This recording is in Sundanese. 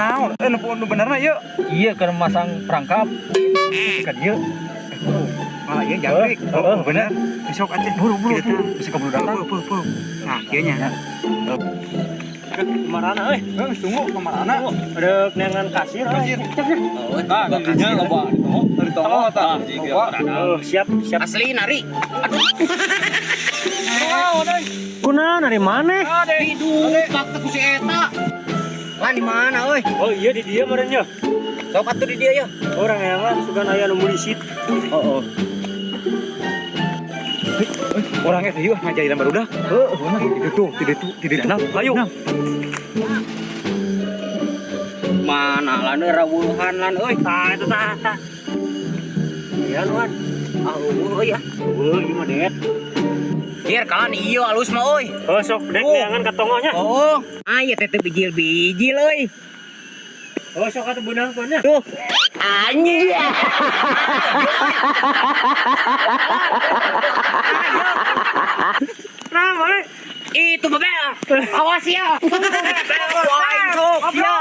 Naon? Eh, nu nu benerna ieu. Iya keur masang perangkap. Ka dieu. Malah ieu jangkrik. Oh, Oh, bener. Besok atuh. Buru buru. Kieu tah. Bisa keburu datang. Puh, puh, puh. Nah, kieu nya. Kemarana euy? Geus tunggu kamarana. Ada neangan kasir euy. Kasir. Ah, dinya loba di tonggo tah. Oh, siap, siap. Asli nari. Kunaon dari mana? Hidup teh ku si eta. Lan di mana euy? Oh iya di dia meureun nya. Sok atuh di dia ya. Orang neangan sugan aya nu mulisit. Oh, oh. Orangnya teh yeuh ngajailan barudak. Heuh, bener. Itu tuh, tidak tuh, tidak tuh. Ayo. Mana lan euy rawuhan lan euy. Tah itu tah tah. Ya luan. Ah eueuh euy ah. Eueuh ieu mah det. Biar kalan ieu alus mah euy. Oh sok dek Oh. neangan ka tonggohnya. Oh, ah ieu teh teu bijil-bijil euy. Oh sok atuh beunangkeun nya. Tuh. Anjing. Nah, boleh. Itu bebel. Awas ya. Wah, itu. Ya.